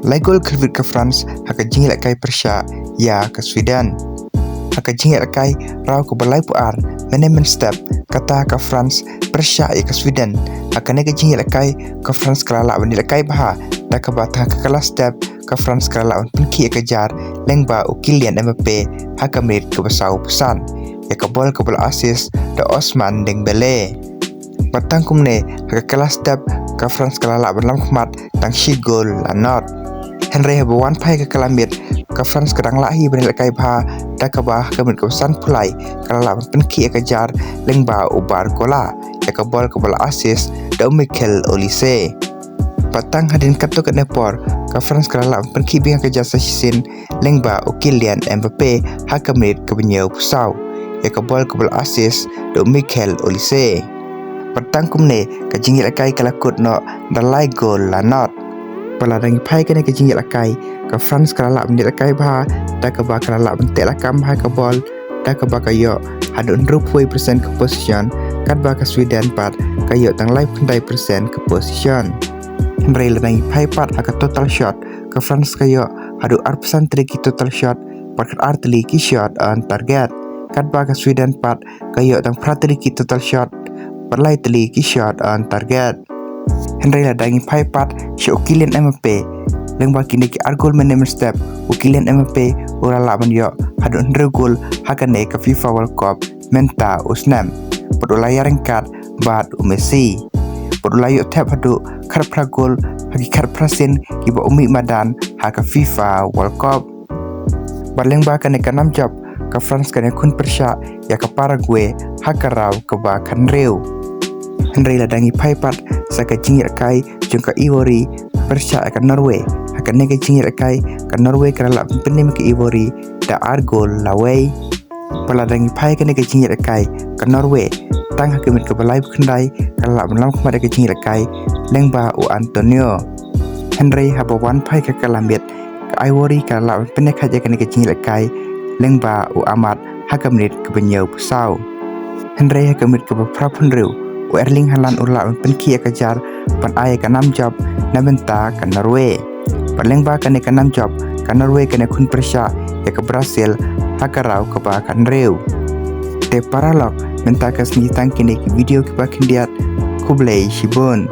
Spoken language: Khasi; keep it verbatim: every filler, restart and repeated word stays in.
Lai gol kyrwit ka France ha ka jingïalehkai pyrshah ïa ka Sweden. Ha ka jingïalehkai raw kaba laiphew ar mynne mynstep, kata ka France pyrshah ïa ka Sweden. Ha kane ka jingïalehkai ka France ka la lah ban ïalehkai bha, da kaba tang ha ka kylla step ka France ka la lah ban pynkhih ïa ka jar lyngba u Kylian Mbappe ha ka minit kaba sawphew san. Ïa ka bol kaba la assist da Ousmane Dembélé. Bad tang kumne ha ka kylla step ka France ka la lah ban lamkhmat tang shi gol la nod. Hynrei haba wan phai ka kylla miet ka France ka dang lah hi ban ïalehkai bha, da kaba ha ka minit kaba sanphew lai ka la lah ban pynkhih ïa ka jar lyngba u Barcola. Ïa ka bol kaba la assist da u Michael Olise. Bad tang hadien katto katne por ka France ka la lah ban pynkhih biang ïa ka jar sa shisien lyngba u Kylian Mbappe ha ka minit kaba hynñiewphew saw. Ïa ka bol kaba la assist da u Michael Olise. Bad tang kumne ka jingïalehkai ka la kut noh da lai gol la nod. Bad la dang ïa phai kane ka jingïalehkai ka France ka la lah ban ïalehkai bha, da kaba ka la lah ban teh lakam ha ka bol, da kaba ka ïoh haduh hynriewphew percent ka possession, katba ka Sweden pat ka ïoh tang laiphew khyndai percent ka possession. Hynrei la dang ïa phai pat ha ka total shot ka France ka ïoh haduh arphew san tylli ki total shot, bad khatar tylli ki shot on target. Katba ka Sweden pat ka ïoh tang phra tylli ki total shot, bad lai tylli ki shot on target. Hynrei la dang ïa phai pat sha u Kylian Mbappe, lyngba kine ki ar gol mynne mynstep u Kylian Mbappe u la lah ban ïoh haduh hynriew gol ha kane ka FIFA World Cup mynta u snem. Bad u la ïaryngkat bad u Messi. Bad u la ïoh thep haduh khatphra gol ha ki khatphra sien kiba u mih madan ha ka FIFA World Cup. Bad lyngba kane ka nam jop ka France kan ïakhun pyrshah ïa ka Paraguay ha ka round kaba khathynriew. Hynrei la dang ïa phai pat sa ka jingïalehkai jong ka Ivory pyrshah ïa ka Norway. Ha kane ka jingïalehkai ka Norway ka la lah ban pynïap ïa ka Ivory da ar gol la wei. Bad la dang ïa phai kane ka jingïalehkai ka Norway, tang ha ka minit kaba laiphew khyndai ka la lah ban lamkhmat ïa ka jingïalehkai lyngba u Antonio. Hynrei haba wan phai ka kylla miet ka Ivory ka la lah ban pynïakhun ïa kane ka jingïalehkai lyngba u Amad ha ka minit kaba hynñiewphew saw. Hynrei ha ka minit kaba phraphew hynriew u Erling Haaland u la lah ban pynkhih ïa ka jar ban ai ïa ka nam jop na bynta ka Norway. Bad lyngba kane ka nam jop ka Norway kan ïakhun pyrshah ïa ka Brazil ha ka round kaba khathynriew. Te paralok, mynta ka sngi tang kine ki video kiba khyndiat. Khublei shibun.